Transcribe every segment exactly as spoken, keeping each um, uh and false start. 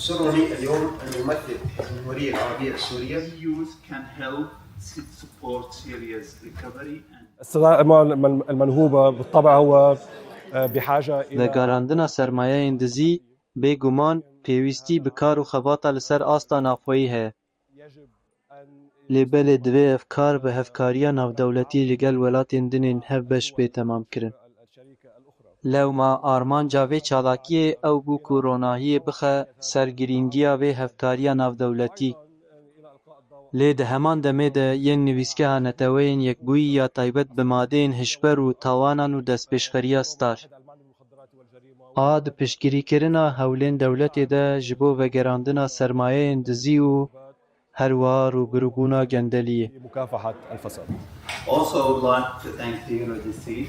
يسرني اليوم أن أمثل الجمهورية العربية السورية. E U S can help to support Syria's recovery and استغلال الموارد المنهوبة بالطبع هو بحاجة إلى Vegerandina sermayeyên dizî, bêguman, pêwîstî bi kar û xebata li ser asta navxweyî heye. Lê belê divê ev kar bi hevkariya navdewletî li gel welatên din ên hevbeş bê temamkirin. Lewma armanca vê çalakiyê ew bû ku ronahiyê bixe ser girîngiya vê hevkariya navdewletî. Lê di heman demê de yên nivîsgeha Neteweyên Yekbûyî ya taybet bi madeyên hişber û tawanan û destpêşxeriya Star a di piştgirîkirina hewlên dewletê de ji bo vegerandina sermayeyên dizî û herwiha rûbirûbûna gendeliyê. مكافحة الفساد. Also, I would like to thank the U N O D C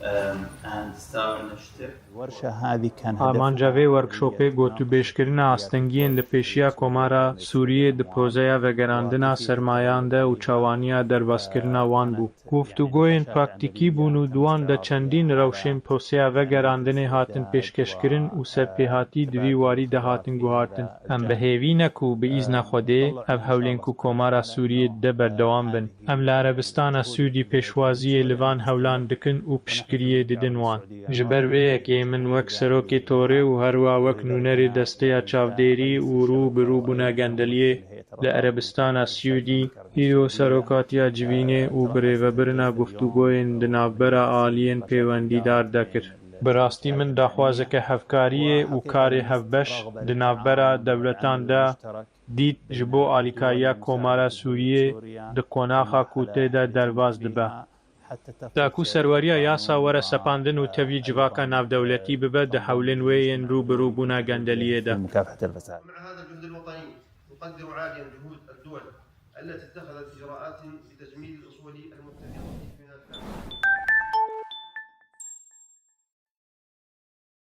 um, and the Star Initiative. الورشة هذه كان Armanca هدفها vê workshopê gotûbêjkirina astengiyên li pêşiya Komara Sûriyê di projeya vegerandina sermayan de û çawaniya derbazkirina wan bû. Guftûgoyên praktîkî bûn û di wan de çendîn rewşên proseya vegerandinê hatin pêşkêşkirin û serpêhatî di vî warî de hatin guhartin. Em bi hêvî ne ku bi îzna Xwedê ev hewlên ku Komara Sûriyê dide berdewam bin. Em li Erebistana Sûdî pêşwaziyê li van hewlan dikin û piştgiriyê didin wan. Ji ber vê yekê min wek serokê torê û herwiha wek nûnerê desteya çavdêrî û rû bi rû bûna gendeliyê li Erebistana Sûdî îro serokatiya civînê û birêvebirina guftûgoyên di navbera aliyên pêwendîdar de kir. Bi rastî min daxwazeke hevkariyê û karê hevbeş di navbera dewletan de dît ji bo alîkariya Komara Sûriyê di qonaxa ku tê de derbas dibe. Da ku serweriya yasa were sepandin û tevî civaka navdewletî bibe di hewlên wê yên rû bi rû bûna gendeliyê de. مكافحة الفساد. ومع هذا الجهد الوطني نقدر عاليا جهود الدول التي اتخذت إجراءات بتجميد الأصول المتفقة في فنلندا.